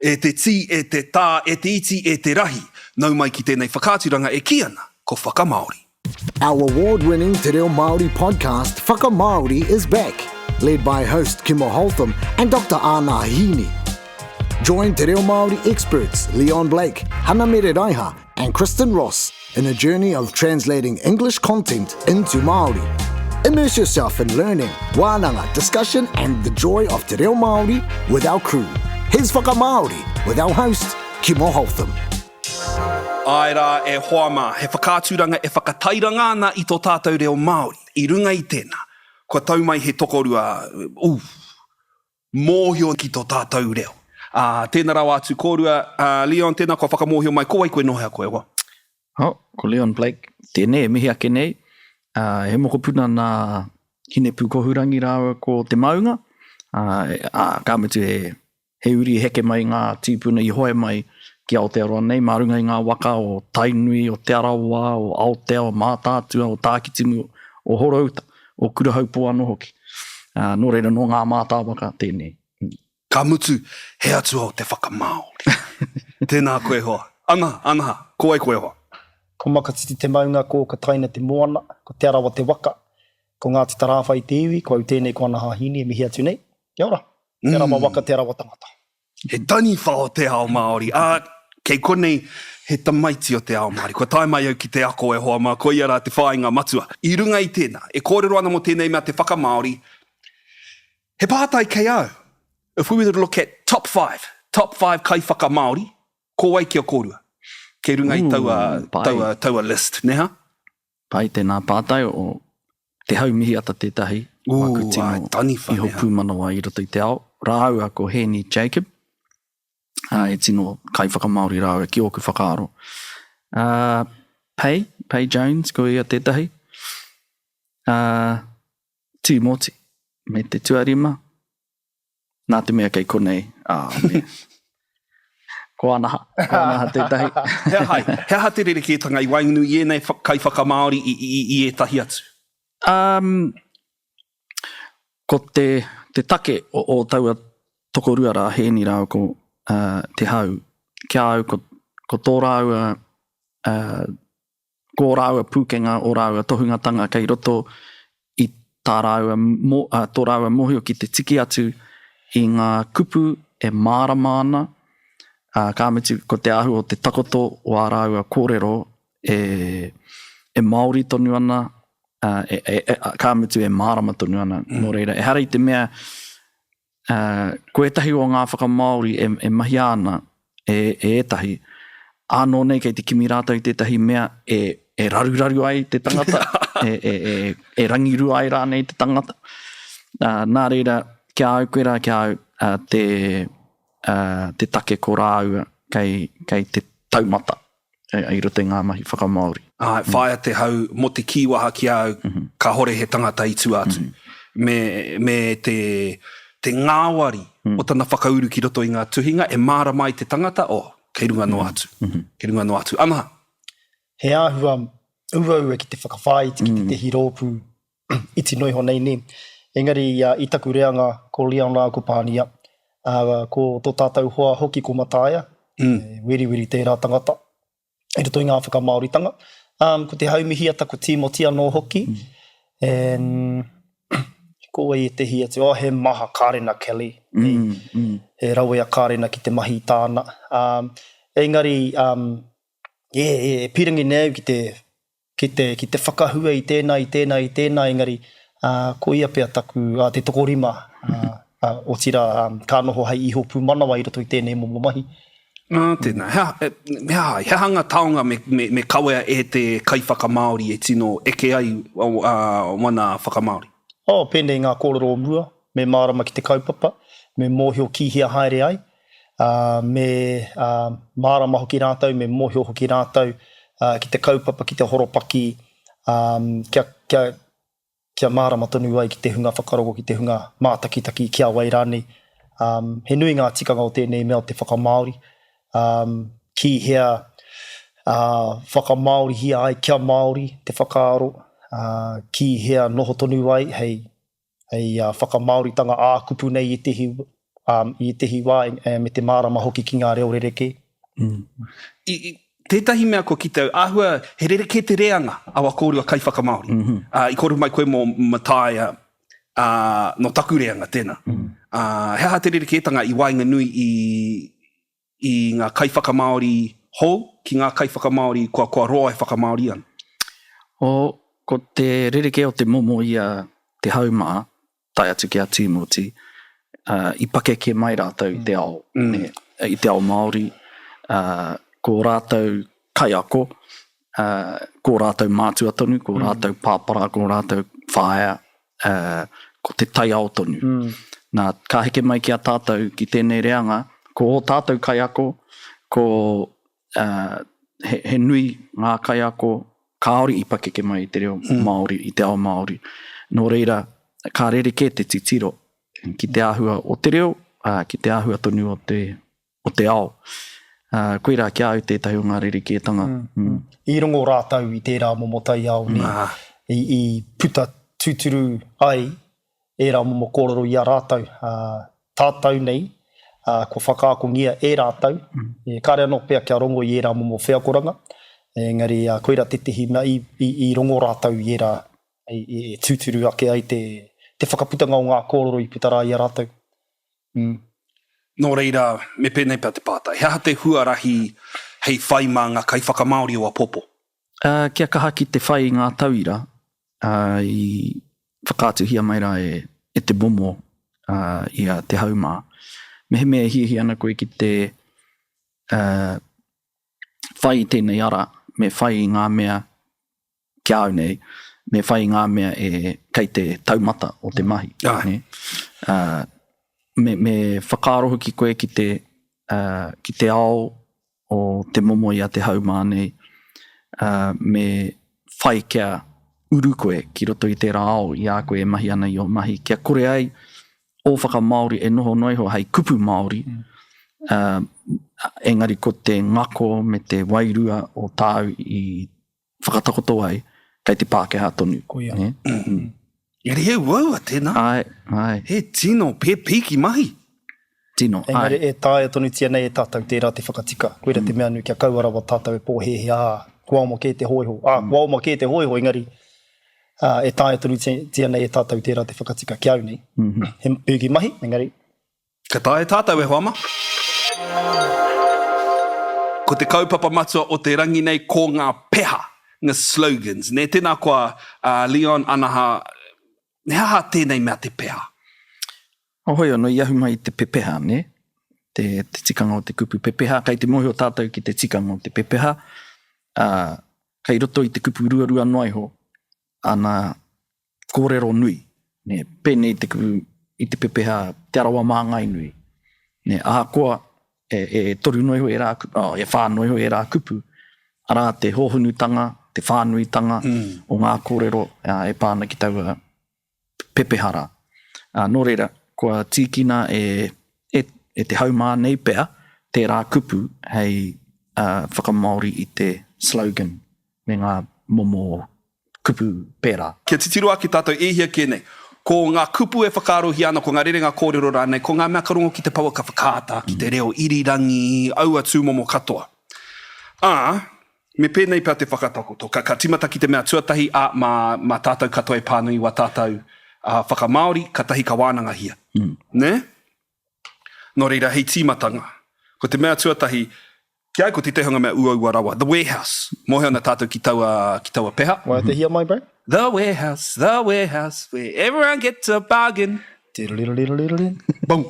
E te tī, e te tā, e te iti, e te rahi, nau mai ki tēnei whakaaturanga e kī ana, ko Whakamāori. Our award-winning Te Reo Māori podcast Whakamāori is back, led by host Kimo Holtham and Dr Ana Hini. Join Te Reo Māori experts Leon Blake, Hana Mere Raiha and Kristen Ross in a journey of translating English content into Māori. Immerse yourself in learning, wānanga, discussion and the joy of Te Reo Māori with our crew. Here's Whakamāori with our host, Kimo Holtham. Āe rā, e hoa mā, he whakaaturanga e whakatairanga ana i tō tātou reo Māori. I runga i tēnā, kua tau mai he tokorua, ū, mōhio ki tō tātou reo. Ā, tēnā rawa atu kōrua, ā, Leon, tēnā kua whakamōhio mai, ko wai koe nō hea koe, hoa? Oh, ko Leon Blake tēnei e mihi ake nei. Ā, he mokopuna nā Hinepūkohurangi rāua ko Te Maunga, ā, ā, ka mutu he He uri heke mai ngā tīpuna i hoe mai ki Aotearoa nei mā runga i ngā waka o Tainui, o Te Arawa, o Aotea, o Mātaatua, o Tākitimu, o Horouta, o Kurahaupō anō hoki. Ā, nō reira, nō ngā mātāwaka tēnei. Ka mutu, he atua o te whakamāori. Tēnā koe hoa. Ana, ana, ko wai koe hoa? Ko Makatiti te maunga, ko Okataina te moana, ko Te Arawa te waka, ko Ngāti Tarāwhai te iwi, ko au tēnei ko Ana Hāhini e mihi atu nei. Kia ora. Te rawa waka, te rawa tangata. He taniwha o te ao Māori, ā, kei konei he tamaiti o te ao Māori. Kua tae mai au ki te ako e hoa mā, koia rā te whāinga matua. I runga i tēnā, e kōrero ana mō tēnei mea te whakamāori, he pātai kei a au, if we were to look at top five, top five kaiwhakamāori, ko wai ki a kōrua? Kei runga i taua, taua, taua list, nē hā? Pai tēnā pātai o Te Haumihiata tētahi o aku tino iho pūmanawa i roto i te ao, rāua ko Hēni Jacob, ā, he tino kaiwhakamāori rāua ki ōku whakaaro. Ā, Pei, Pei Jones, ko ia tētahi. Ā, Tīmoti, me te tuarima, Nā te mea kei konei, ā, me. Ko Anaha, ko Anaha tētahi. He aha, he aha te rerekētanga i waenganui i ēnei kaiwhakamāori i, i, i ētahi atu? Um, ko te, te take o, o taua tokorua rā, Hēni rāua ko uh, Te Hau, ki a au ko, ko tō rāua uh, ko ō rāua pūkenga, ō rāua tohungatanga kei roto i tā rāua, tō rāua mōhio ki te tiki atu i ngā kupu e mārama ana, ā, ka mutu ko te āhua o te takoto o ā rāua kōrero e, e Māori tonu ana, ā, e, e, e, ka mutu e mārama tonu ana. Nō reira, ehara i te mea, Ā, ko ētahi o ngā whakamāori e, e mahia ana e, e ētahi, ānō nei kei te kimi rātou i tētahi mea e, e raruraru ai te tangata, e, e, e, e rangirua ai rānei te tangata. Ā, nā reira, ki a au koe rā, ki a au, ā, te, ā, te take ko rāua kei, kei te taumata. i roto i ngā mahi whakamāori. Āe, whāia te hau mō te kīwaha ki a au, kāhore he tangata i tua atu. Me, me te, te ngāwari o tana whakauru ki roto i ngā tuhinga e mārama ai te tangata, oh, kei runga noa atu, kei runga noa atu. Ana! He āhua uaua ki te whakawhāiti ki tētehi rōpū iti noa iho nei nē. Engari i taku reanga ko Leon rāua ko Pānia, ko tō tātou hoa hoki ko Mataia, weriweri tērā tangata i roto i ngā whakamāoritanga. Ko Te Haumihiata, ko Tīmoti anō hoki. And ko wai ētehi atu, oh he maha Kārena Kelly, he rawe a Kārena ki te mahi i tāna. Engari, e pīrangi nei au ki te ki te, ki te whakahua i tēnā, i tēnā, i tēnā, engari, ā, ko ia pea taku, ā, te tokorima, ā, ā, otirā, ā, ka noho hei iho pūmanawa i roto i tēnei momo mahi. Ā, tēnā. He aha, he aha, he aha ngā taonga me, me, me kawea e te kaiwhakamāori e tino eke ai, ā, wana whakamāori? Oh, pēnei ngā kōrero o mua, me mārama ki te kaupapa, me mōhio ki hea haere ai, ā, me, ā, mārama hoki rātou, me mōhio hoki rātou, ā, ki te kaupapa, ki te horopaki, ā, kia, kia, kia mārama tonu ai ki te hunga whakarongo, ki te hunga mātakitaki, ki a wai rānei. Ā, he nui ngā tikanga o tēnei mea o te whakamāori, ā, ki hea, ā, whakamāorihia ai kia Māori te whakaaro, ā, ki hea noho tonu ai hei, hei whakamāoritanga ā-kupu nei ētehi. i ētehi wā me te mārama hoki ki ngā reo rerekē. I, i, tētahi mea kua kite au, āhua he rerekē te reanga a wā kōrua kaiwhakamāori. Ā, i kōrero mai koe mō Mataia, ā, nō taku reanga tēnā. Ā, he aha te rerekētanga i waenganui i, i ngā kaiwhakamāori hou ki ngā kaiwhakamāori kua, kua roa e whakamāori ana? O, ko te rerekē o te momo i a Te Hau mā, tae atu ki a Tīmoti, ā, i pakeke mai rātou i te ao, nē, i te ao Māori, ā, ko rātou kaiako, ā, ko rātou mātua tonu, ko rātou pāpara, ko rātou whaea, ā, ko te taiao tonu. Nā, ka heke mai ki a tātou, ki tēnei reanga, ko ō tātou kaiako, ko, ā, he, he nui ngā kaiako kāore i pakeke mai i te reo Māori, i te ao Māori. Nō reira, ka rerekē te titiro ki te āhua o te reo, ā, ki te āhua tonu o te, o te ao. Ā, koirā ki a au tētahi o ngā rerekētanga. Mm. I rongo rātou i tērā momo taiao, nē, i, i puta tūturu ai ērā momo kōrero i a rātou, ā, tātou nei, ā, kua whakaakongia e rātou, e, kāre anō pea kia rongo i ērā momo wheakoranga, engari, ā, koirā tētehi mea i, i, i rongo rātou i ērā, i, i, e tūturu ake ai te, te whakaputanga o ngā kōrero i puta rā i a rātou. Mm. Nō reira, me pēnei pea te pātai, he aha te huarahi hei whai mā ngā kaiwhakamāori o apopo? Ā, kia kaha ki te whai i ngā tauira, ā, i whakaatuhia mai rā e, e te momo, ā, i a Te Hau mā. Mehemea e hiahia ana koe ki te, ā, whai i tēnei ara, me whai i ngā mea ki a au nei, me whai i ngā mea e kei te taumata o te mahi. Āe. Nē? Ā, me, me whakaaro hoki koe ki te, ā, ki te ao o te momo i a Te Hau mā nei, ā, me whai kia uru koe ki roto i tērā ao i a koe e mahi ana i ō mahi, kia kore ai ō whakamāori e noho noa iho hei kupu Māori, ā, engari ko te ngako me te wairua o tāu i whakatakoto ai, kei te Pākehā tonu. Koia. Nē? Engari he uaua tēnā. Āe, āe. He tino pēpīki mahi. Tino, āe. Engari e taea tonutia nei e tātou tērā te whakatika. Koira te mea nui kia kaua rawa tātou e pōhēhē, ā, kua oma kē te hōiho, ā, kua oma kē te hōiho, engari, ā, e taea tonutia nei e tātou tērā te whakatika ki au nei. He pīki mahi, engari, Ka taea tātou e hoa ma. Ko te kaupapa matua o te rangi nei ko ngā peha, ngā slogans, nē? Tēnā koa a Leon Anaha, he aha tēnei mea te peha? Hoi anō, i ahu mai i te pepeha, nē? Te, te tikanga o te kupu pepeha, kei te mōhio tātou ki te tikanga o te pepeha, ā, kei roto i te kupu ruarua noa iho, ana kōrero nui, nē, pēnei te kupu i te pepeha Te Arawa Māngai Nui, nē, ahakoa e, e toru noa iho ērā kupu, oh, e whā noa iho ērā kupu, arā te hōhonutanga, te whānuitanga mm. o ngā kōrero e pā ana ki taua pepeha rā. Ā, nō reira, kua tīkina e, e, e te haumā nei pea tērā kupu hei uh, whakamāori i te slogan me ngā momo kupu pērā. Kia titiro ake tātou e hia kē nei. Ko ngā kupu e whakaarohia ana, ko ngā rerenga kōrero rānei, ko ngā mea ka rongo ki te pouaka whakaata, ki te reo irirangi, aua tūmomo katoa. Ā, me pēnei pea te whakatakoto, ka, ka tīmata ki te mea tuatahi, ā, mā, mā tātou katoa e pānui wā tātou whakamāori, katahi ka wānangahia. Nē? Nō reira, hei tīmatanga, ko te mea tuatahi, ki a au ko tētahi o ngā mea uaua rawa, The Warehouse. Mōhio ana tātou ki taua, ki taua peha. Waiatahia mai, bro. The Warehouse, the warehouse, where everyone gets a bargain. Tiririririririn. Boom.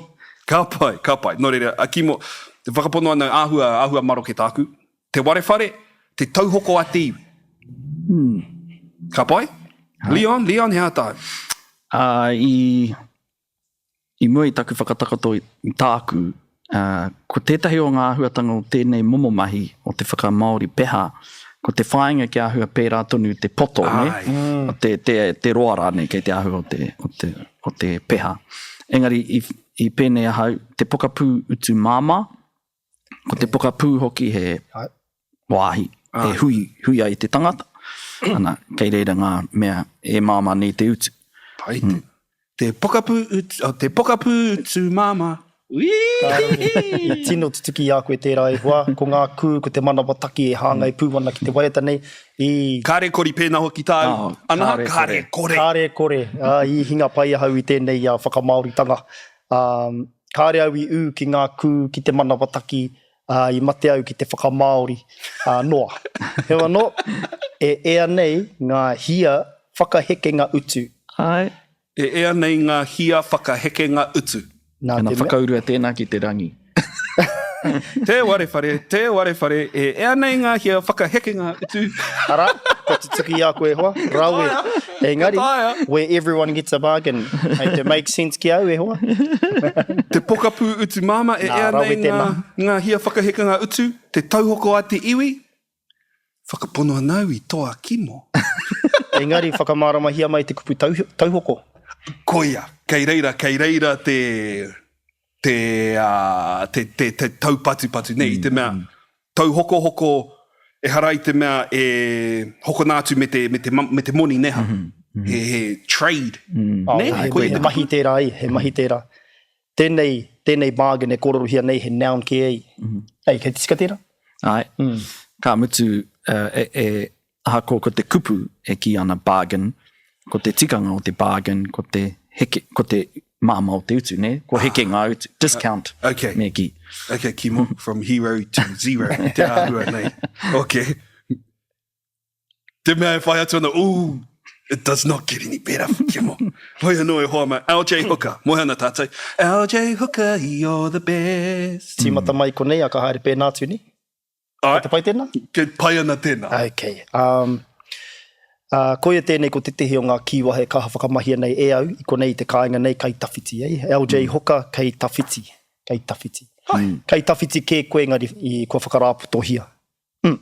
Ka pai, ka pai. Nō reira, a Kimo, te whakapono ana āhua, āhua maroke tāku. Te warewhare, te tauhoko a te iwi. Ka pai? Leon, Leon, he aha tāu? Ā, i I mua i taku whakatakoto i tāku, ko tētahi o ngā āhuatanga o tēnei momo mahi o te whakamāori peha, ko te whāinga kia āhua pērā tonu te poto, nē? Te, te, te roa rānei kei te āhua o te, o te, o te peha. Engari i, i pēnei ahau, te pokapū utu māmā, ko te pokapū hoki he wāhi e hui, hui ai te tangata, ana, kei reira ngā mea e māmā nei te utu. Pai te, mm. te pokapū utu, oh, te pokapū utu māmā. I tino tutuki i a koe tērā e hoa, ko ngā kū, ko te manawataki e hāngai pū ana ki te waiata nei, i. Kāre kori pēnā hoki tāu, ana, kāre kore. Kāre kore, ā, i hinga pai ahau i tēnei whakamāoritanga. Ā, kāre au i ū ki ngā kū, ki te manawataki, ā, i mate au ki te whakamāori, ā, noa. Heoi anō, e ea nei ngā hia whakahekenga utu. Āe. E ea nei ngā hia whakahekenga utu. Nā Ana te mea. whakaurua tēnā ki te rangi. Te warewhare, te warewhare, e ea nei ngā hia whakahekenga utu. Arā, kua tutuki i a koe e hoa, rawe. Ka taea, Engari, ka taea. where everyone gets a bargain. Hei te make sense ki au e hoa. Te pokapū utu māmā, e Nā, ea rawe nei ngā, tēnā. ngā hia whakahekenga utu, te tauhoko a te iwi, Whakapono ana au i toa kimo. Engari whakamāramahia mai te kupu tau, tauhoko. Koia, kei reira, kei reira te, te, uh, te, te, te taupatupatu, nei, i te mea, tauhokohoko, ehara i te mea e hokona atu me te, me te, me te moni, neha. Mm -hmm. He, he trade. Mm. Oh, ne? He, he, he mahi tērā ai, he mahi tērā. Tēnei, tēnei bargain e kōrerohia nei he noun kē ei. Ei, kei te tika tērā? Āe. Ka mutu, e, e, ahakoa ko te kupu e kī ana bargain, ko te tikanga o te bargain, ko te heke, ko te māmā o te utu, nē? Kua heke ngā utu, discount, Okay. me kī. Okay, Kimo, from hero to zero, te āhua nei. Okay. Te mea e whai atu ana, ooh, it does not get any better for Kimo. Hoi anō e hoa mai, LJ Hooker, moe ana tātou. LJ Hooker, you're the best. Tīmata mai konei, a ka haere pēnā atu, nē? Ai. Kei te pai tēnā? Kei pai ana tēnā. Okay. Um, uh, koia tēnei ko tētehi o ngā kīwaha e kaha whakamahia nei e au i konei i te kāinga nei kei tawhiti. Eh? LJ mm. Hooker kei tawhiti. Kei tawhiti. Hai. Kei tawhiti kē koe engari i, kua whakarāpotohia. Mm.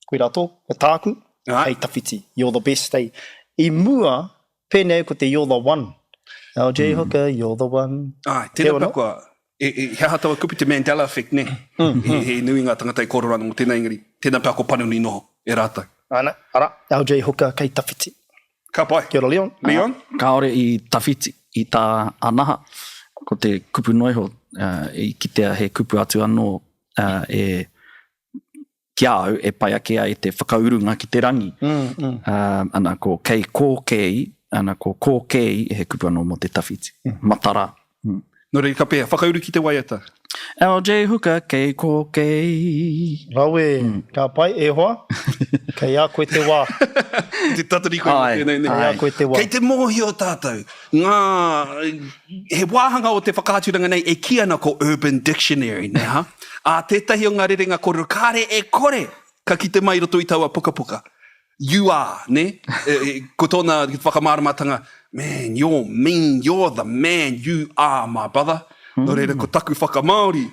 Koirā tō, ko tāku, Ai. kei tawhiti, you're the best, eh. I mua, pēnei ko te you're the one. LJ Hooker, you're the one. Ai, tēnā Heoi pea anō. kua, e, e, he aha taua kupu te Mandela effect, nē? He, he nui ngā tangata e kōrero ana mō tēnā engari, tēnā pea kua panoni noho e rātou. Ana, ara, LJ Hooker kei tawhiti. Ka pai. Kia ora Leon. Leon? Kāore i tawhiti i tā Anaha, ko te kupu noa iho, i kitea he kupu atu anō e ki a au e pai ake ai te whakaurunga ki te rangi. Ana, ko kei kōkēi, ana, ko kōkēi he kupu anō mō te tawhiti. Matara. Nō reira, ka pēhea? Whakauru ki te waiata. LJ Hooker, kei kōkēi. Rawe, ka pai, e hoa. Kei a koe te wā. Te tatari koe mō tēnei, nē? Kei a koe te wā. Kei te mōhio tātou, ngā, he wāhanga o te whakaaturanga nei e kī ana ko Urban Dictionary, nē ha? Ā, tētahi o ngā rerenga kōrero kāre e kore ka kite mai i roto i taua pukapuka. You are, nē? Ko tōna whakamāramatanga, man, you're mean, you're the man, you are my brother. Nō reira, ko taku whakamāori,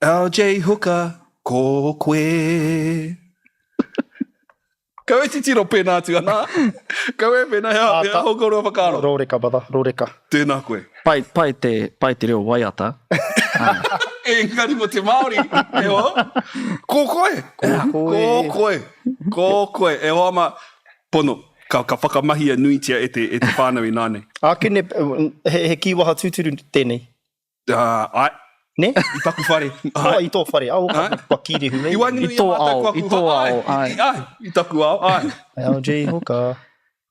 LJ Hooker, ko koe. Kau e titiro pēnā atu ana. Kau e pēnā, he aha, he aha ō kōrua whakaaro? Rōreka, brother, rōreka. Tēnā koe. Pai, pai te, pai te reo waiata. Engari mō te Māori, e hoa, ko koe! Ko koe. Ko koe! Ko koe! E hoa mā, pono, ka, ka whakamahia nuitia e te, e te whānau inānei. Ākene, he, he kīwaha tūturu tēnei. Uh, ai. Ne? I taku whare. Ai. Oh, i tō whare. Oh, Ai. kua kīrehu nei. I waenganui I tō i a mātou ao, ko aku i tō ai, ao, ai. I, ai, i taku ao, ai. LG Hooker.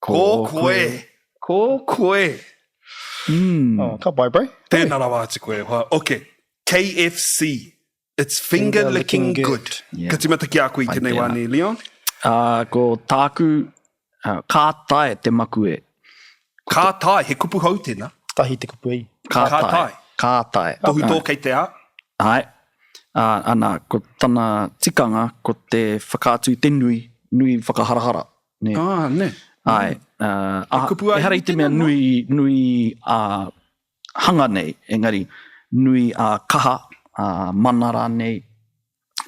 Ko koe. Ko koe. Mm. Oh, ka pai, bro. Tēnā rawa atu koe, hoa. Ok. KFC. It's finger, Finger licking, licking good. good. Yeah. Ka tīmata ki a koe i Pai tēnei wā tēnā. nei, Leon. Uh, ko tāku, uh, ka tae te makue. Ka tae, he kupu hou tēnā. Tahi te kupu ei. Ka Ka tae. tae. Ka tae. Tohu tō kei te a. Āe. Ā, ana, ko tana tikanga, ko te whakaatu i te nui, nui whakaharahara. Nē. Ah, nē. Āe. Ā, He kupu ā ehara i te mea tēnā, nui, nui ā hanga nei, engari nui ā kaha, ā mana rānei,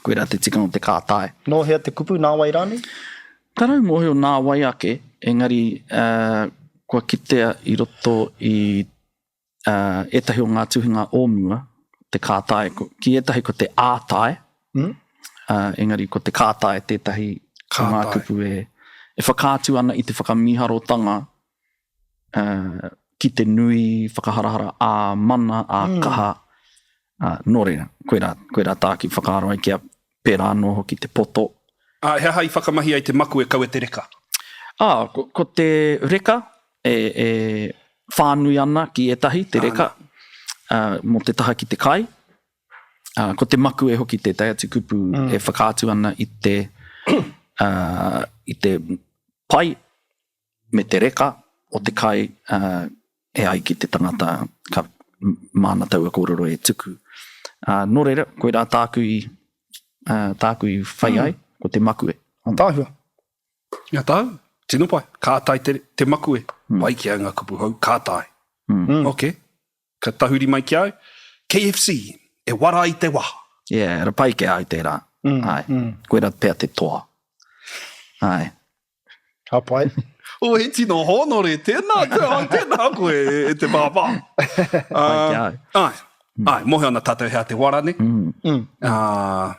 Koirā te tikanga o te kātae. Nō hea te kupu, nā wai rānei? Tarau mōhio nā wai ake, engari kua kitea i roto i ētahi o ngā tuhinga o mua, te kātae, ki ētahi ko te ātae, engari ko te kātae tētahi o ngā kupu e whakaatu ana i te whakamīharotanga ki te nui whakaharahara ā-mana, ā-kaha. Ā, nō reira, koirā, koirā tāku i whakaaro ai kia pērā anō hoki te poto. Ā, he aha i whakamahi ai te makue kaua te reka? Ā, ko, ko te reka e, e whānui ana ki ētahi, te reka, ā, mō te taha ki te kai. Ā, ko te makue hoki tētahi atu kupu e whakaatu ana i te, ā, i te pai me te reka o te kai, ā, e ai ki te tangata ka māna taua kōrero e tuku. Ā, nō reira, koirā tāku i, ā, tāku i whai ai, ko te makue. Ataahua. Ataahua. Tino pai. Ka tae te, te makue. Pai ki au ngā kupu hou, ka tae. Ok. Ka tahuri mai ki au. KFC, e wara i te waha. Yeah, ra pai ki a au tērā. Āe. Koirā pea te toa. Āe. Ka pai. Oh, he tino hōnore, tēnā, tēnā koe e te pāpā. Pai ki a au. Āe, āe, mōhio ana tātou he aha te wara, ne? Mm. Uh,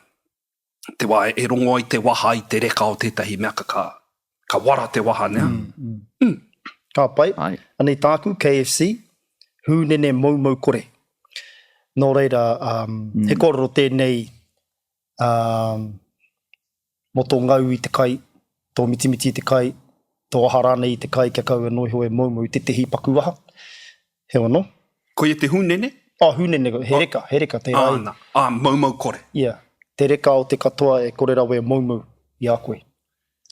te wā e rongo ai te waha i te reka o tētahi mea ka, ka, ka wara te waha, ne? Mm, mm. Mm. Ka pai. Ai. Anei tāku, KFC, hūnene moumou kore. Nō reira, um, mm. he kōrero tēnei um, mō tō ngau i te kai, tō mitimiti i te kai, tō aha rānei i te kai kia kaua noa iho e moumou tētehi paku waha. Heoi anō. Koia te hūnene? Oh, hūnene, he reka, he reka tērā i. Āna, ā, moumou kore. Yeah, te reka o te katoa e kore rawa e moumou i a koe.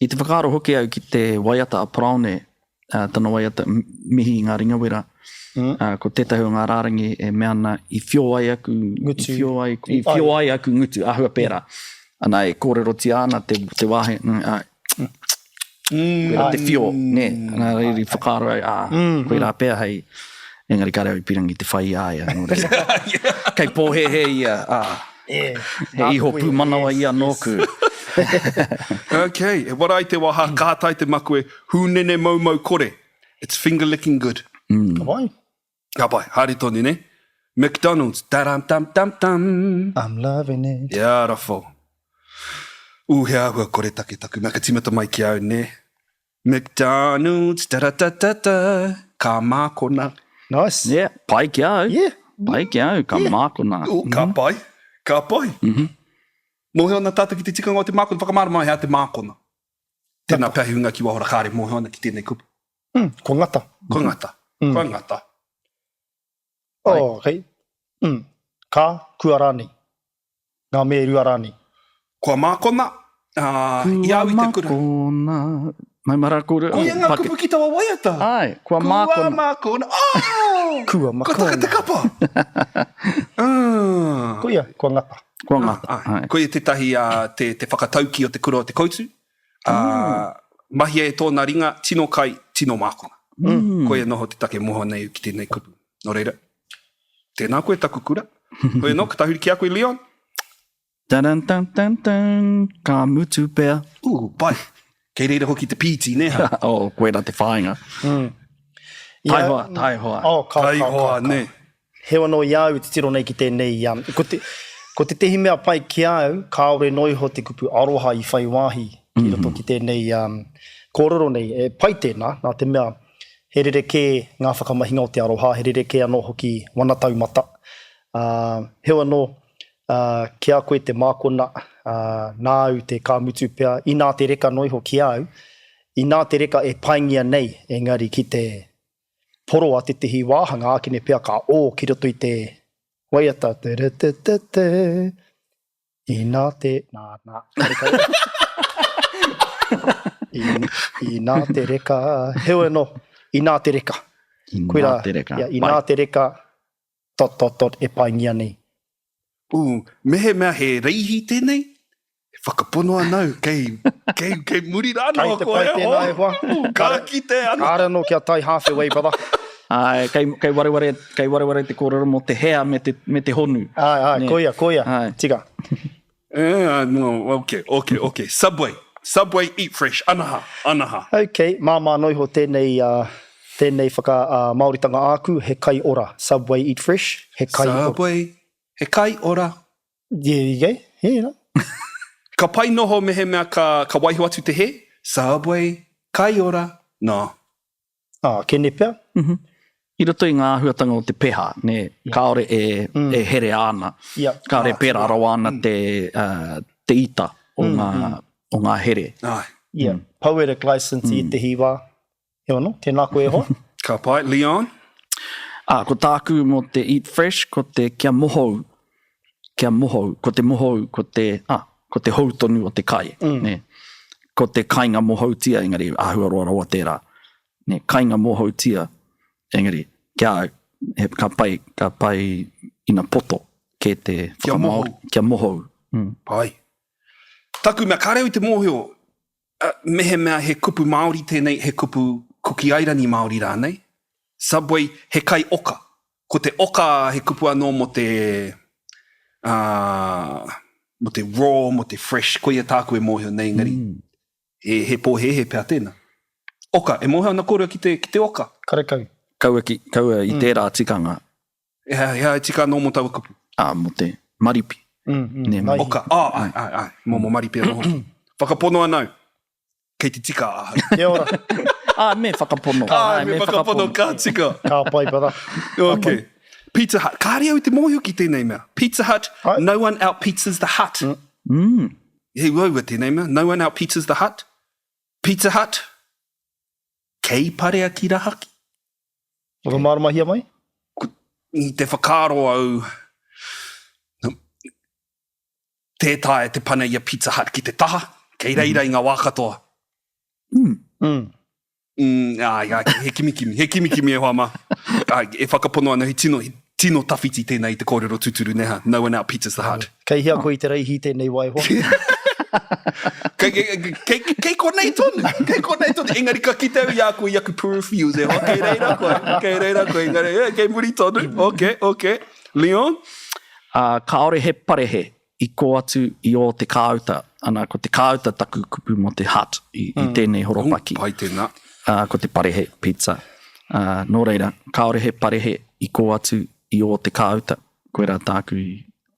I te whakaaro hoki au ki te waiata a Paraone, tana waiata mihi i ngā ringawera, ko tētahi o ngā rārangi e mea ana i whio ai aku ngutu, i whio ai, i whio ai aku ngutu, āhua pērā. Ana, e kōrerotia ana te, te wāhi, ā, koirā te whio, nē, nā reira i whakaaro au, ā, koirā pea hei, engari kāre au i pirangi te whai i a ia, nō reira. Kei pōhēhē ia, ā. He iho pūmanawa ia nōku. Ok, e wara ai te waha, ka tae te makue, hūnene moumou kore. It's finger licking good. Ka pai. Ka pai, haere tonu, ne? McDonald's, daram dum dum dum. I'm loving it. Beautiful. Ū, he āhua koretake taku mea ka tīmata mai ki au, ne? McDonald's, da da da da da, ka mākona. Nice. Yeah, pai ki a au. Yeah. Pai ki a au, ka yeah. mākona. Oh, ka mm. pai, ka pai. Mm -hmm. Mōhio ana tātou ki te tikanga o te mākona, whakamārama he aha te mākona. Tēnā pea he hunga ki waho rā kāre mōhio ana ki tēnei kupu. Mm, ko ngata. Ko ngata, mm. ko ngata. Oh, okay. Mm. Ka, kua rānei. Ngā me rua rānei. Kua mākona, ā, i au i te kura. Kua mākona. Mai mara kōrero. Koia ngā kupu ki taua waiata. Āe, kua mākona. Kua mākona. Oh! Kua makona. Kua taka te kapa. Ah. Koia, kua ngata. Kua ngata, āe. Koia tētahi, ā, te, te whakataukī o te kura o te koutu. Ā, mahia e tōna ringa, tino kai, tino mākona. Koia noho te take moho nei ki tēnei kupu. Nō reira, Tēnā koe taku kura. Hoi anō, ka tahuri ki a koe Leon. Dun dun dun dun, ka mutu pea. Ooh, pai. Kei reira hoki te pīti, nē ha? Oh, koirā te whāinga. Mm. Taihoa, taihoa. Oh, ka, ka, taihoa, ka, ka. nē. Heoi anō i a au e titiro nei ki tēnei, um, ko, te, ko tētehi mea pai ki a au, kāore noa iho te kupu aroha i whai wāhi ki roto ki tēnei um, kōrero nei. E pai tēnā, nā te mea, He rerekē ngā whakamahinga o te aroha, he rerekē anō hoki wana taumata. Ā, heoi anō, ā, ki a koe te mākona, ā, nāu te ka mutu pea, inā te reka noa iho ki a au, inā te reka e paingia nei, engari ki te poroa tētehi wāhanga, ākene pea ka ō ki roto i te waiata, te-re-te-te-te, Inā te, nā, nā, karekau. In, inā te reka, heoi anō, inā te reka. Inā Koirā, te reka. ia, inā Pai. te reka, dot, dot, dot, e paingia nei. Ū, mehemea he reihi tēnei, e whakapono ana au, kei, kei, kei muri rā Kei noa te koe, pai e tēnā hoa. e hoa. Ū, ka kite ana. Kāre anō kia tae half away, brother. Āe, kei, kei wareware, kei wareware te kōrero mō te hea me te, me te honu. Āe, āe, Nē. koia, koia, Āe. tika. Eh, no, ok, ok, ok. Subway, Subway, eat fresh, anaha, anaha. Ok, māmā noa iho tēnei, uh, tēnei whaka, uh, Māoritanga āku, he kai ora. Subway, eat fresh, he kai ora. Subway, he kai ora. There you go, yeah, no. Ka pai noho mehemea ka, ka waiho atu te he? Subway, kai ora, no. Ā, kene pea. Mm -hmm. I roto i ngā āhuatanga o te peha, nē, kāore e, e herea ana, kāore e pērā rawa ana te, te ita o ngā, o ngā here. Āe. Yeah, poetic license i ētehi wā. Heoi anō, tēnā koe e hoa. Ka pai, Leon? Ā, ko tāku mō te eat fresh, ko te kia mohou, kia mohou, ko te mohou, ko te, ā, ko te hou tonu o te kai, nē. Ko te kainga mohoutia, engari āhua roa rawa tērā. Nē, kainga mohoutia, engari, ki a au, he, ka pai, ka pai ina poto kē te whakamāori. Kia mohou. Kia mohou. Pai. Taku mea, kāre au i te mōhio, mehemea he kupu Māori tēnei, he kupu Kuki Airani Māori rānei. Subway, he kai oka. Ko te oka he kupu anō mō te, ā, mō te raw, mō te fresh, koia tāku e mōhio nei, engari, he, he pōhēhē pea tēnā. Oka, e mōhio ana kōrua ki te, ki te oka? Karekau. Kaua ki, kaua i tērā tikanga. He aha e tika anō mō taua kupu? Ā, mō te maripi. Mm, mm, Nē, mō. Oka, ā, āe, āe, āe, mō maripi anō hoki. Whakapono ana au, kei te tika ahau. Kia ora. Ā, me whakapono. Āe, me whakapono, ka tika. Ka pai, brother. Ok. Pizza Hut, kāre au i te mōhio ki tēnei mea. Pizza Hut, no one out pizzas the hut. Mm. He uaua tēnei mea, no one out pizzas the hut. Pizza Hut, kei parea ki rahaki. Whakamāramahia mai? I te whakaaro au, tē taea te pana i a Pizza Hut ki te taha, kei reira i ngā wā katoa. Mm. Mm. Mm, ai, ai, he kimikimi, he kimikimi e hoa mā. Ai, e whakapono ana, he tino, he tino tawhiti tēnei i te kōrero tūturu, nē ha? No one out pizzas the hut. Kei hea koe i te reihi tēnei wā e hoa? Kei, kei, kei, kei konei tonu, kei konei tonu. Engari ka kite au i a koe i aku peripherals e hoa, kei reira koe, kei reira koe, engari, eh, kei muri tonu. Ok, ok. Leon? Ā, kāore he parehe i kō atu i ō te kāuta. Ana, ko te kāuta taku kupu mō te hut i, i tēnei horopaki. Pai tēnā. Ā, ko te parehe, pizza. Ā, nō reira, kāore he parehe i kō atu i ō te kāuta. Koirā tāku i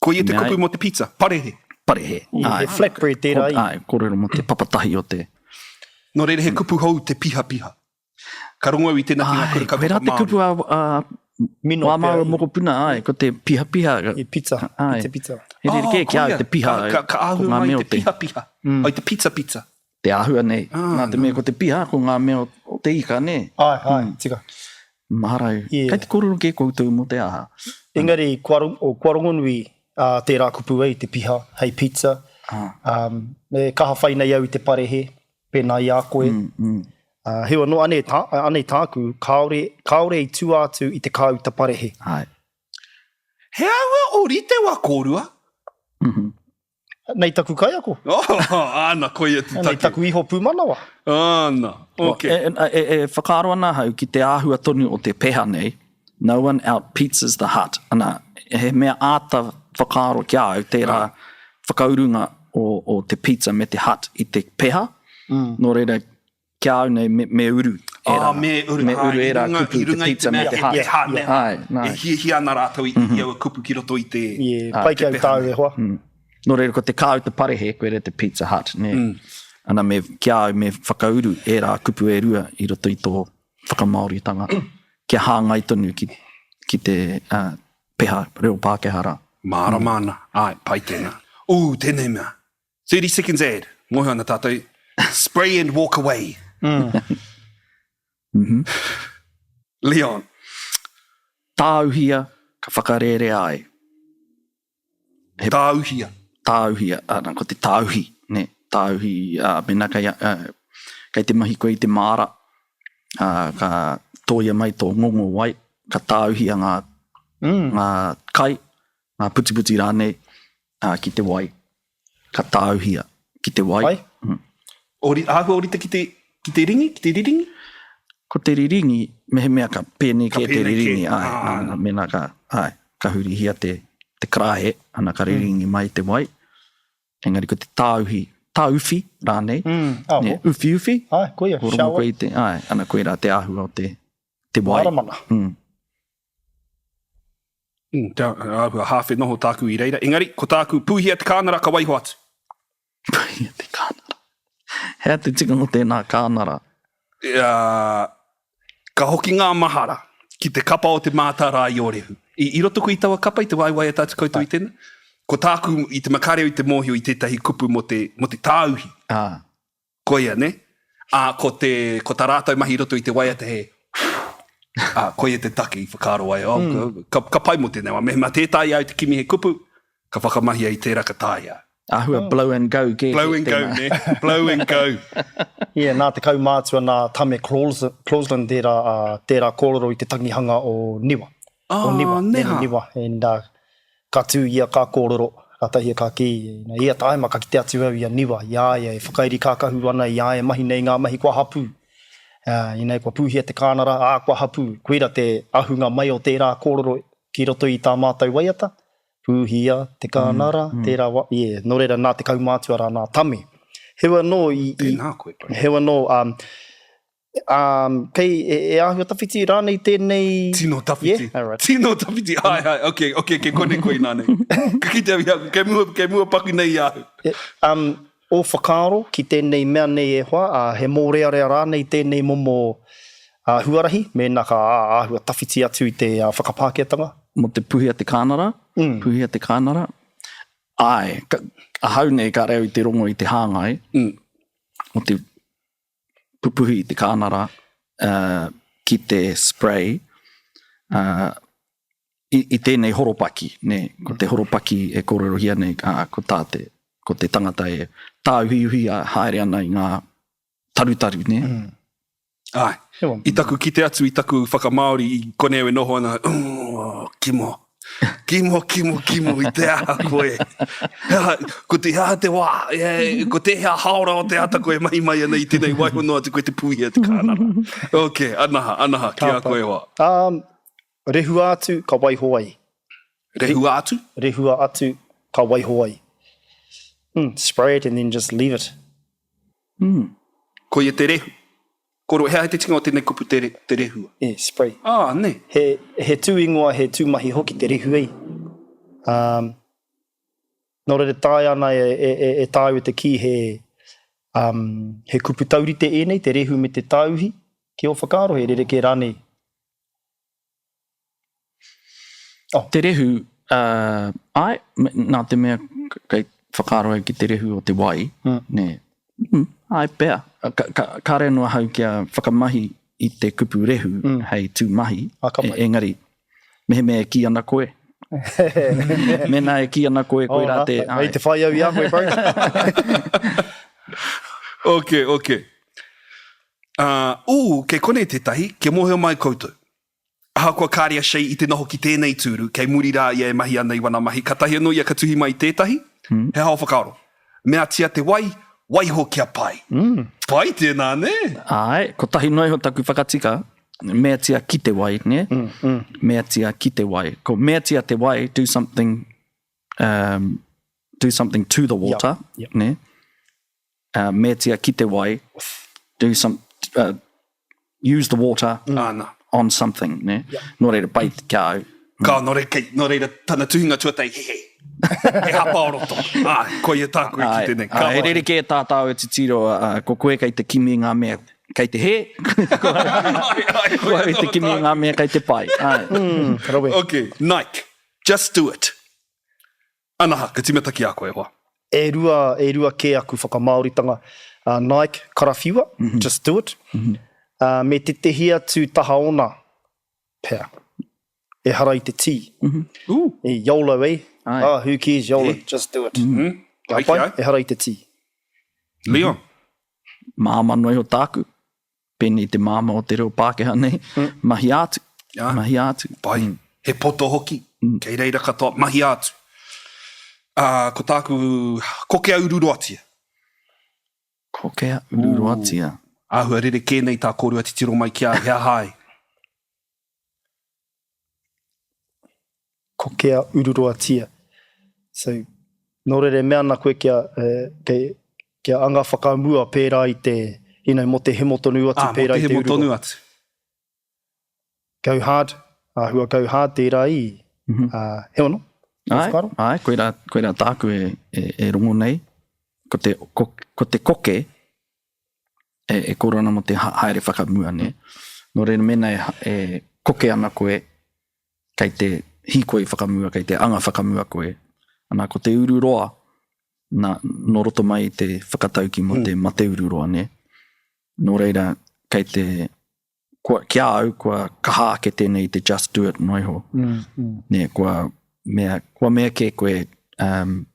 Koia te kupu mō te pizza, parehe. Parehe, āe. He flatbread tērā i. Āe, kōrero mō te papatahi o te. Nō reira he kupu hou te pihapiha. Ka rongo au i tēnā ki ngā kura kaupapa Māori. Koirā te kupu a, Mino wā māua mokopuna, āe, ko te pihapiha. I pizza, i te pizza. He rerekē ki a au te piha. Ka, ka āhua mai te pihapiha, ai te pizza pizza. Te āhua nei. Nā te mea ko te piha, ko ngā mea o te ika, nē? Āe, āe, tika. Mahara au. Kei te kōrero kē koutou mō te aha? Engari, kua, kua rongonui tērā kupu ei, te piha, hei pizza. Me kaha whai nei au i te parehe, pēnā i a koe. Heoi anō, anei, tā, anei tāku, kāore, kāore i tua atu i te kāuta parehe. Āe. He āhua ōrite wā kōrua? Nei taku kaiako. Oh, āna, koia te take. Nei taku iho pūmanawa. Āna, ok. E, e, e whakaaro ana ahau ki te āhua tonu o te peha nei, no one out pizzas the hut. Ana, he mea āta whakaaro ki a au tērā whakaurunga o, o te pizza me te hut i te peha. Mm. Nō reira, Ki a au nei, me, me uru ērā. Ah, me uru, me uru ērā kupu, te pizza me te hut. Te hut, ne. Āe, nā. E hiahia ana rātou i, i aua kupu ki roto i te... Yeah, pai ki au tāu e hoa. Mm. Nō reira, ko te kāuta parehe, koira te Pizza Hut, nē. Mm. Ana, me, ki a au, me whakauru ērā kupu e rua i roto i tō whakamāoritanga, kia hāngai tonu ki, ki te uh, peha reo Pākehā rā. Mārama ana, āe, pai tēnā. Ū, tēnei mea. 30 seconds ad, mōhio ana tātou, spray and walk away. Mm. mm -hmm. Leon. Tāuhia, ka whakarērea ai. He, tāuhia. Tāuhia, ana, ko te tāuhi, ne, tāuhi, uh, mena kei, uh, kei te mahi koe i te māra, uh, ka tōia mai tō ngongo wai, ka tāuhia ngā, mm. ngā kai, ngā putiputi rānei, ā, ki te wai. Ka tāuhia ki te wai. Pai. Mm. Ori, āhua orite ki te, ki te ringi, ki te riringi? Ko te riringi, mehemea ka pēnei kē te pēnei kē. riringi, āe, Ah. ā, mēnā ka, āe, ka hurihia te, te karaehe, ana ka riringi mai te wai. Engari ko te tāuhi, tāuwhi rānei, Mm, ah, nē, uwhiuwhi, Āe, koia, ko rongo shower. koe i te, āe, ana koirā te āhua o te, te wai. Māramana. Mm. Mm, te āhua hāwhe noho tāku i reira. Engari, ko tāku, pūhia te kānara ka waiho atu. Pūhia te kānara. He aha te tikanga o tēnā kānara? Uh, ka hoki ngā mahara. Ki te kapa o Te Mātārae-o-Rehu. I, i roto koe i taua kapa i te wā i waiata atu koutou i tēnā? Ko tāku i te makareo i te mōhio i tētahi kupu mō te, mō te tāuhi. Ah. Koia, nē? Ā, ko te, ko tā rātou mahi i roto i te waiata he, Ā, koia te take i whakaaro ai, oh, mm. ka, ka pai mō tēnei wā. Mehemea tē taea au te kimi he kupu, ka whakamahia i tērā ka taea. Āhua oh. blow and go kē. Blow and go, nē. Blow and go. Yeah, nā te kaumātua nā Tame Clausland tērā, uh, tērā kōrero i te tangihanga o Niwa. Oh, o Niwa, neha. Niwa. And, uh, Ka tū ia ka kōrero, kātahi ia ka kī, I ia tāima ka kite atu au i a Niwa, i a ia e whakairi kākahu ana, i a ia e mahi nei ngā mahi kua hapū. Ina kua pūhia te kānara, ā, kua hapū. Koira te ahunga mai o tērā kōrero ki roto i tā mātou waiata, Pūhia te kānara, tērā wa, yeah, nō reira nā te kaumātua rā nā Tame. Heoi anō i, i, Tēnā koe, bro. heoi anō, um, Um, kei, e, e āhua tawhiti rānei tēnei... Tino tawhiti. Yeah? All right. Tino tawhiti, ai, ai, ok, ok, kei konei koe inānei. Ka kite au i a koe, kei mua, kei mua paku nei i a au. E, um, ō whakaaro ki tēnei mea nei e hoa, ā, he mōrearea rānei tēnei momo ā, huarahi, mēnā ka ā, āhua tawhiti atu i te ā, whakapākehātanga? Mō te puhi a te kānara, mm. puhi a te kānara, āe, ka, ahau nei ka reo i te rongo i te hāngai, mm. o te pupuhi i te kānara ki te spray i, i tēnei horopaki, nē, ko te horopaki e kōrerohia nei, ā, ko tā te, ko te tangata e tāuhiuhi a, haere ana i ngā tarutaru, nē. Mm. Āe. I taku kite atu i taku whakamāori i konei au e noho ana, oh, kimo, Kimo, kimo, kimo, i te aha koe? He aha, ko te aha te wā, e, ko tēhea haora o te ata koe mahi mai ana i tēnei waiho noa atu koe te pūhia te kānara. Ok, anaha, anaha, ki a koe hoa. Um, rehua atu, ka waiho ai. Rehua atu? Rehua atu, ka waiho ai. Mm, spray it and then just leave it. Mm. Koia te rehu. Koro, he aha te tikanga o tēnei kupu te, te rehua? Yeah, spray. Ah, nē. He, he tū ingoa, he tū mahi hoki te rehu ei. Um, nō reira taea ana e, e, e, e tāua te kī he, um, he kupu taurite ēnei, te rehu me te tāuhi, ki ō whakaaro, he rerekē rānei? Oh. Te rehu, uh, āe, nā te mea kei whakaaro au ki te rehu o te wai, mm. nē, mm, āe pea. Ka, ka, kāre anō ahau kia whakamahi i te kupu rehu mm. hei tū mahi, e, engari, mehemea e kī ana koe, Mēnā e kī ana koe, koirā te... Oh, Hei te whai au i a koe, bro. Ok, ok. Uh, ū, kei konei tētahi, kia mōhio mai koutou. Ahakoa kāre a Shay i te noho ki tēnei tūru, kei muri rā ia e mahi ana i wana mahi, katahi anō ia ka tuhi mai i tētahi, he aha ō whakaaro? Meatia te wai, waiho kia pai. Pai tēnā, nē? Āe, kotahi noa iho taku whakatika, meatia ki te wai, nē? Meatia ki te wai. Ko meatia te wai, do something, um, do something to the water, nē? Uh, meatia ki te wai, do some, uh, use the water mm. on something, ne? Yeah. Nō reira, pai ki a au. Ka, nō reira, kei, nō reira, tana tuhinga tuatahi, he he. He hapa o roto. Ai, koia tāku e kite nei. Ka he rerekē tā tāu e titiro, uh, ko koe kei te kimi ngā mea kei te hē, ko au i te kimi ngā mea kei te pai. Ai. Mm, rawe. Ok, Nike, just do it. Anaha, ka timata ki a koe, hoa. E rua, e rua kē aku whakamāoritanga. Uh, Nike, karawhiua, mm -hmm. just do it. Mm -hmm. uh, me tētehi atu taha ona, pea. Ehara i te tī. Mm -hmm. Ooh. E, YOLO, eh? Ai. Ah, who cares, YOLO, eh. just do it. Mm -hmm. Ka pai, ehara i te tī. Leon. Māmā noa iho tāku. Pēnei te māmā o te reo Pākehā nei, mm. mahia atu, yeah. mahia atu. Pai, mm. he poto hoki, mm. kei reira katoa, mahia atu. Uh, ko tāku, kokea ururoatia. Kokea ururoatia. Āhua rerekē nei tā kōrua titiro mai ki a he aha ai? Kokea ururoatia. So, nō reira e mea ana koe kia, eh, kia anga whakamua pērā i te, you know, mō te hemo tonu atu ah, pērā i te ururoa. Mō te hemo tonu atu. Go hard, āhua go hard tērā i, mm -hmm. uh, he ono, Ai, ai, koirā, koirā tāku e, e, e rongo nei, ko te, ko, ko te koke, e, e kōrero ana mō te haere whakamua, nē. Nō reira, mēnā e, e koke ana koe, kei te hīkoi whakamua, kei te anga whakamua koe. Ana, ko te ururoa, na, nō roto mai i te whakatauki mō te mate ururoa, nē. Nō reira, kei te, kua, ki a au, kua kaha ake tēnei i te just do it noa iho. Mm, mm. Nē, kua mea, kua mea kē koe, um,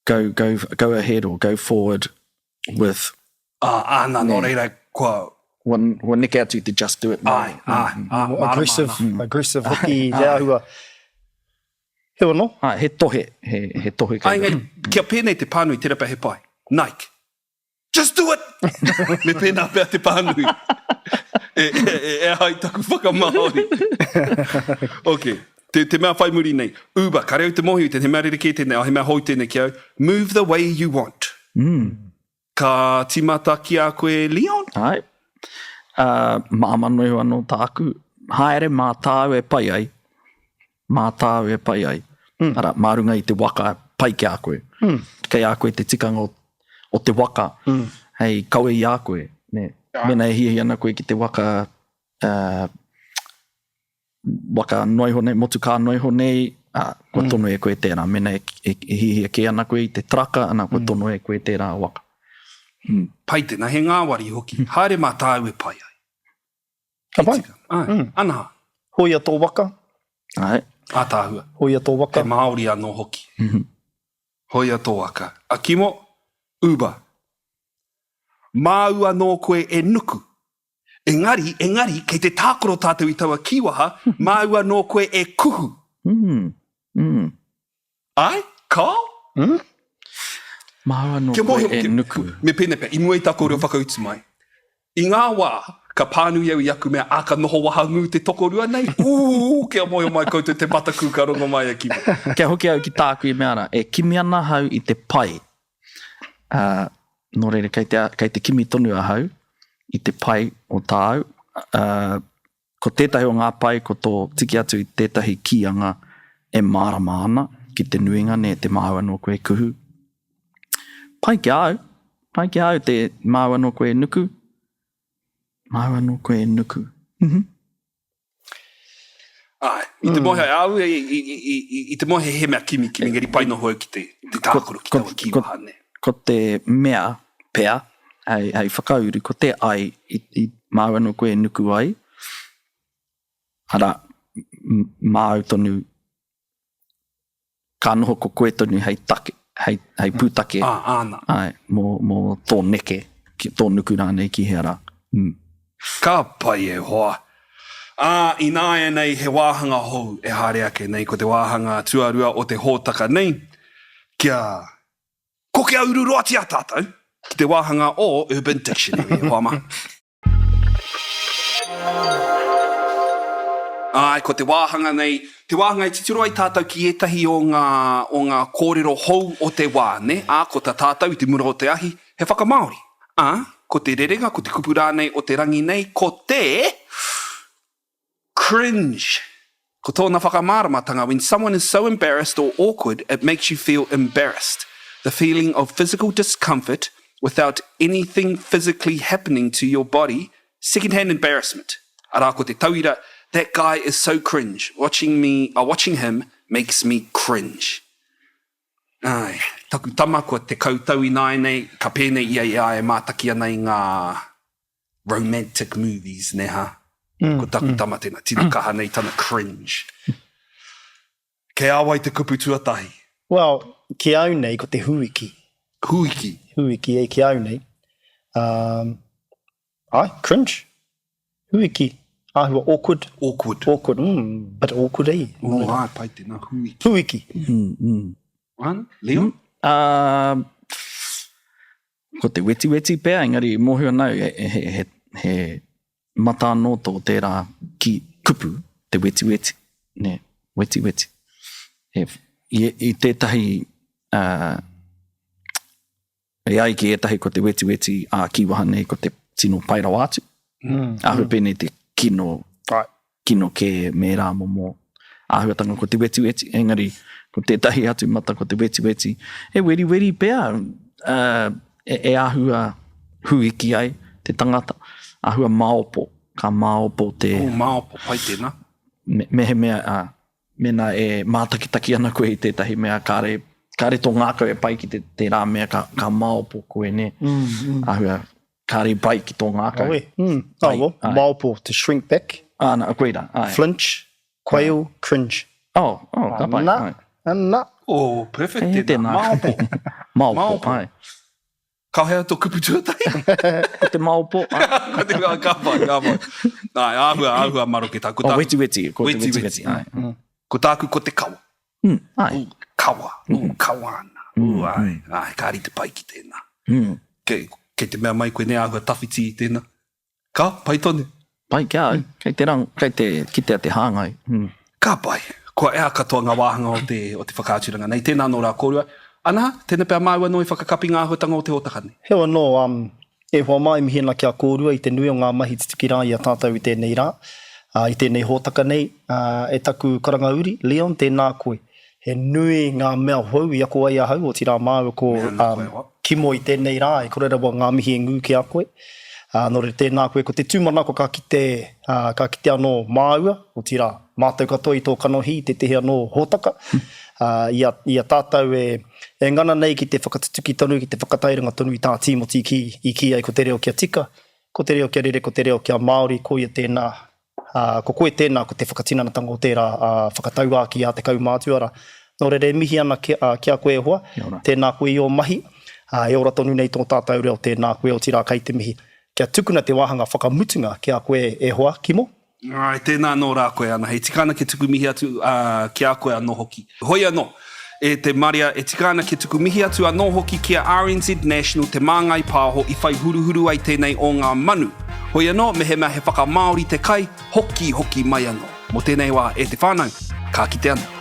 go, go, go ahead or go forward with Ā, āna, nō reira, kua... Kua, kua neke atu i te just do it. Āe, āe, ā, mārama Aggressive, ana. aggressive hoki te āhua. Heoi anō. Āe, he tohe, he, he tohe kei roto. Āe, engari, kia pēnei te pānui, tērā pea he pai. Nike. Just do it! Me pēnā pea te pānui. E, e, e, e ai taku whakamāori. Ok. Te, te mea whai muri nei. Uber, kare au te mōhio i tēnei, he mea rerekē tēnei, oh, he mea hou tēnei ki au. Move the way you want. Mm. Ka tīmata ki a koe, Leon? Āe. Uh, māmā noa iho anō tāku. Haere mā tāu e pai ai. Mā tāu e pai ai. Mm. Arā, mā runga i te waka pai ki a koe. Mm. Kei a koe te tikanga o, o te waka mm. hei kawe i a koe. Ne? Mena e hiahia ana koe ki te waka uh, waka noa iho nei, motukā noa iho nei, ā, kua mm. tono e koe tērā. Mena e, e, e hihia kē ana koe i te traka, ana, kua mm. tono e koe tērā waka. Mm. Pai tēnā, he ngāwari hoki. Haere mā tāu e pai ai. Ka pai. Ai, mm. Ana. Hoia tō waka. Ai. Ātaahua. Hoia tō waka. He Māori anō hoki. Mm -hmm. Hoia tō waka. A Kimo, Uber. Māu anō koe e nuku. Engari, engari, kei te tākaro tātou i taua kīwaha, māu anō koe e kuhu. Mm, mm. Āe? Kāo? Mm. Māu anō koe e nuku. Me pēnei pea, i mua i tā kōrua whakautu mai, i ngā wā ka pānui au i aku mea, ā, ka noho wahangū te tokorua nei, ū, kia mōhio mai koutou te matakū ka rongo mai a Kimo. Kia hoki au ki tāku i mea rā, e kimi ana ahau i te pai Ā, nō reira, kei te, kei te kimi tonu ahau i te pai o tāu. Ā, ko tētahi o ngā pai ko tō tiki atu i tētahi kīanga e mārama ana ki te nuinga, nē, te māu anō koe kuhu. Pai ki a au, pai ki a au te māu anō koe nuku, māu anō koe nuku. Mm -hmm. Āe, i te moe au, i te moe he mea kimikimi, engari pai noho au ki te tākaro ki taua kīwaha, nē. Ko te mea pea, hei whakauru, ko te ai i māu anō koe e nuku ai, arā, māu tonu ka noho ko koe tonu hei take, hei, hei pūtake. Ā, āna. Āe, mō, mō tō neke, ki, tō nuku rānei ki hea rā. Mm. Ka pai e hoa. Ā, ināianei he wāhanga hou e haere ake nei, ko te wāhanga tuarua o te hōtaka nei, kia kokea ururoatia tātou ki te wāhanga o Urban Dictionary, e hoa mā. Āe, ko te wāhanga nei, te wāhanga e titiro ai tātou ki ētahi o ngā, o ngā kōrero hou o te wā, nē? Ā, ko tā tātou i te mura o te ahi, he whakamāori. Ā, ko te rerenga, ko te kupu rānei o te rangi nei, ko te cringe. Ko tōna whakamāramatanga, when someone is so embarrassed or awkward, it makes you feel embarrassed. The feeling of physical discomfort without anything physically happening to your body, second-hand embarrassment. Arā, ko te tauira, that guy is so cringe, watching me, uh, watching him makes me cringe. Āe, taku tama kua 10 tau ināianei, ka pēnei ia i a ia e mātaki ana i ngā romantic movies, nē hā? Mm, Ko taku mm. tama tēnā, tino mm. kaha nei tana cringe. Kei a wai te kupu tuatahi? Well, ki au nei, ko te huiki. Huiki? Huiki, e ki au nei. Um, ai, cringe. Huiki. Āhua awkward. Awkward. Awkward, mm, bit awkward e. Oh, ai, pai tēnā, huiki. Huiki. Mm, mm. Ana, Leon? Mm. Uh, Ko te wetiweti pea, engari mōhio ana au he, he, he, he mata anō tō tērā ki kupu, te wetiweti, nē, wetiweti. He, i, i tētahi, uh, e ai ki ētahi ko te wetiweti ā-kīwaha nei ko te tino pai rawa atu. Mm. Āhua mm. pēnei te kino, right. kino kē me ērā momo āhuatanga ko te wetiweti, engari ko tētahi atu mata ko te wetiweti, he weriweri pea uh, e, e āhua huiki ai te tangata, āhua maopo. ka māopo te... Ū, māopo, pai tēnā. Me, mehemea, ā, mēnā e mātakitaki ana koe i tētahi mea, kāre, kāre tō ngākau e pai ki te, tērā mea, ka, ka māopo koe, nē? Mm, mm. Āhua, kāre i pai ki tō ngākau. Awe, mm. Oh, well, māopo, to shrink back. Ā, nā, koirā, āe. Flinch, quail, cringe. Oh, oh, ka pai. Ana, ana. Oh, perfect tēnā. Māopo. Māopo, āe. Ka hea tō kupu tuatahi? Ko te maopo. Ko te ka pai, ka pai. Ai, āhua, āhua maroke tāku. Oh, wetiweti, ko te wetiweti, ai. Mm. Ko tāku ko te kawa. Mm, ai. Ū, kawa, ū, mm. kawa ana. Ū, mm, ai, mm. ai, ka rite pai ki tēnā. Mm. Kei, kei te mea mai koe nei āhua tawhiti i tēnā. Ka pai tonu. Pai ki a au. Kei te rang, kei te kitea te hāngai. Ka pai. Kua ea katoa ngā wāhanga o te, o te whakaaturanga nei. Tēnā anō rā kōrua. Ana, tēnā pea māu anō i whakakapi ngā āhuatanga o te hōtaka nei. Heoi anō, um, e hoa mā e mihi ana ki a kōrua i te nui o ngā mahi tutuki rā i a tātou i tēnei rā, ā, i tēnei hōtaka nei. Ā, e taku karanga uri, Leon, tēnā koe. He nui ngā mea hou i ako ai ahau, otirā māua ko Kimo i tēnei rā, e kore rawa ngā mihi e ngū ki a koe. Nō reira, tēnā koe. Ko te tūmanako ka kite, ka kite anō māua, otirā, mātou katoa i tō kanohi i tētehi anō hōtaka, i a, i a tātou e, e ngana nei ki te whakatutuki tonu, ki te whakatairanga tonu i tā Tīmoti i kī, i kī ai ko te reo kia tika, ko te reo kia rere, ko te reo kia Māori, koia tēnā. Ā, ko koe tēnā, ko te whakatinanatanga o tērā whakatauākī a te kaumātua rā. Nō reira, e mihi ana ki a koe e hoa, tēnā koe i ō mahi, ā, e ora tonu nei tō tātou reo, tēnā koe, otirā kei te mihi. Kia tukuna te wāhanga whakamutunga ki a koe e hoa, Kimo. Āe, tēnā anō rā koe, Ana. Hei tika ana kia tuku mihi atu ki a koe anō hoki. Hoi anō, e te marea, e tika ana kia tuku mihi atu anō hoki ki a RNZ National Te Māngai Pāho i whai huruhuru ai tēnei o ngā manu. Hoi anō, mehemea he whakamāori te kai, hoki, hoki mai anō. Mō tēnei wā, e te whānau, ka kite anō.